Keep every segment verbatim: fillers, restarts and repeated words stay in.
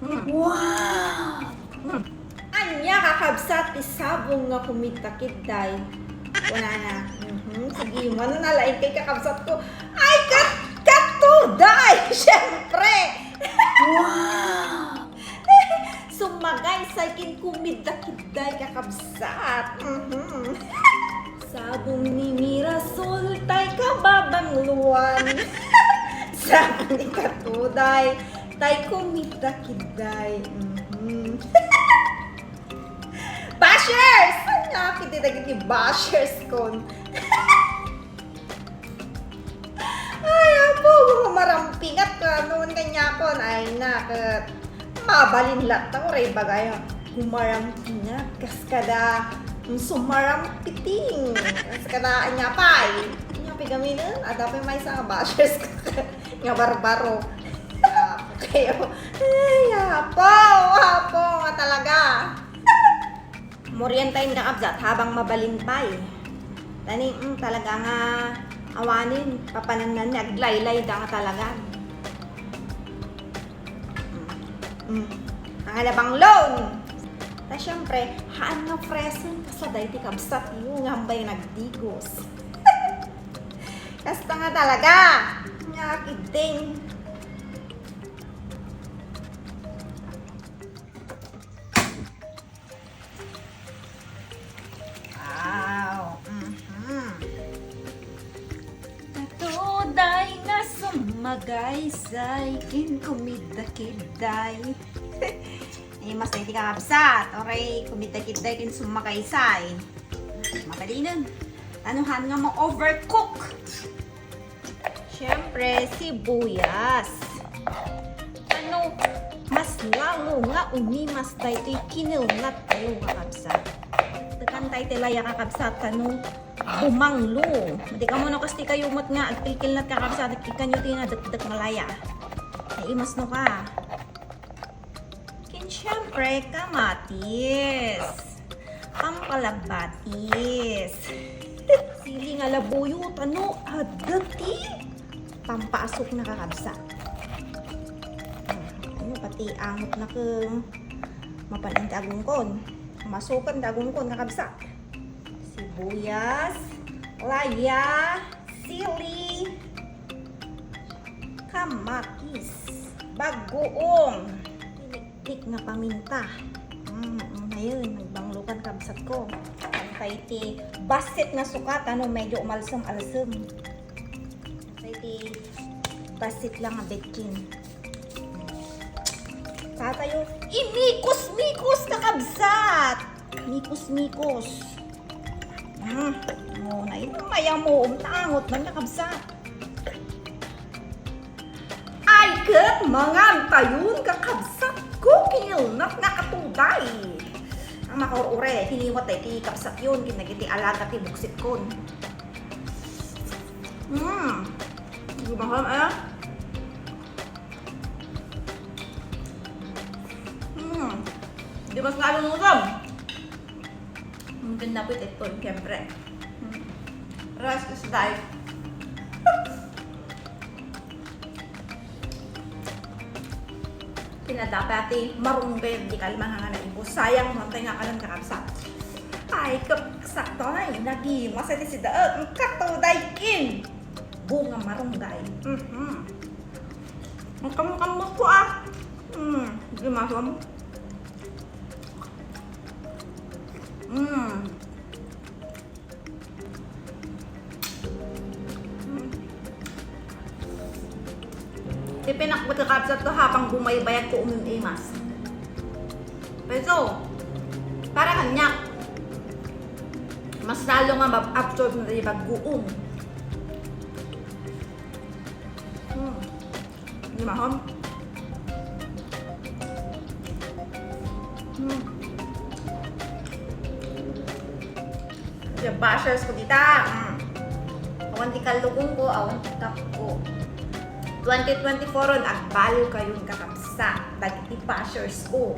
Wow! Ania, kakabsat, ti sabong nga kumidda-kidday? Kunana. Mhm. Sige, mano na laeng kay kakabsatko. Ay, kat-, katuday! Siyempre! Wow! Sumagaysay ken kumidda-kidday, kakabsat. Mhm. Sabong ni Mirasol tay kababangluan. Sabong ni Katuday tay kumidda-kidday. Mhm. Bashers! Ania kadi dagiti bashers kon? Ay, apo, gumarampingat ka, no, kaniakon. Ay, na, ket mabalin latta, uray bagay, gumarampingat, kas kada, mm, sumarampiting. Kas kada, ania pay? Ania pay gaminen? Adda pay maysa nga bashers nga barbaro. Apo kayo. Ay, apo, apo, nga talaga. Murientayen, kakabsat, habang mabalin pay. Tani, mm, talaga nga awanen, papanannan ni aglaylay da nga talaga. Mm. Mm. Ang alabanglon! Ta, siyempre, haan nga present kasaday ti kabsat yo nga ambay nagdigos. Kasta nga talaga. Nga kidding. Wow. Mhm. Katuday nga sumagaysay ken kumidda-kidday. Ay, mas ti kakabsat. Oray, kumidda-kidday ken sumagaysay. Mabalinen. Tanuhan nga ma-overcook. Siyempre, sibuyas. Ano, mas lalo nga umimas daytoy kinilnat tayo, kakabsat. Tekan tayo ti laya, kakabsat, ano, bumanglo. Di kamo no, kasti kayo met nga agkilkilnat, kakabsat, ikanyo ti nadekdek nga laya. Naimas no ka. Ken siyempre, kamatis. Pampalabbatis. Sili nga labuyo, tano, adda ti pampaasok na, kakabsat. Ano, pati angot na ke, mapanan ti agungkon. Masukan ti agungkon, kakabsat. Sibuyas, laya, sili, kamatis, bagoong, tiniktik nga paminta. Mm, mm, ngayon, nagbanglo kan, kabsat ko. Pantay ti bassit nga sukat, ano, medyo umalsem-alsem. Pantay ti bassit lang nga betchin. Tatayo, imikos-mikos, kakabsat! Mikos-mikos. Hmm, no, na ito, mayamoom, taangot man, kakabsat. Ay, ket mangan tayon, kakabsat ko, kinilnat nga katuday. Ang makaur-ure, hiniwat tayo ti kabsat yon, kinagiti alaga ti buksit kon. Hmm. Di ba, eh? Hmm. Di mas lalo nusam. Ang ganda po ito, siyempre. Hmm. Rice is life. Pinadapa ti marunggay, di kalma nga naibo. Sayang, mantay nga kanan kakabsat. Ay, kap-, sakto na eh. Naging masati si Daot. Ang katuday kin. Bunga marunggay. Mhm. Ang kamot-kamot ko, ah. Mm, di masam. Mm. Mm. Ti pinakbet, kakabsat ko, habang bumaybayat ko umiimas. Pero, para kaniak, mas lalo nga ma-absorb na ti bagoong. Hmm. Di mahom? Hmm. Yung bashers ko dita. Hmm. Awan ti kallukong ko, awan ti cup ko. Twenty twenty-four on, agbaliw kayo, kakabsat, dagiti bashers ko.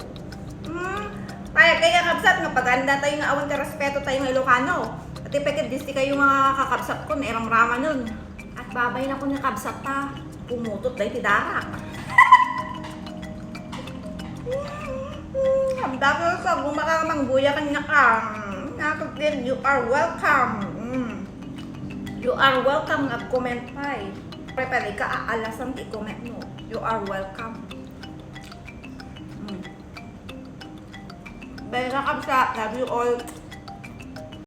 Hmm. Payag kayo, kakabsat, nga paganda tayo nga awan ti respeto tayo nga Ilocano. Pati peket, disti kayo nga kakabsat ko, nairamramanen. At babay na ko nga kabsat ta, pumutot dahil ti darak. Tapos, pag umakar mangguya kanya ka, nakapil, you are welcome. Mm. You are welcome nga comment pay. Pare-pare ka, aalasan ti comment mo. You are welcome. Mm. Bye, mga kabsa. Love you all.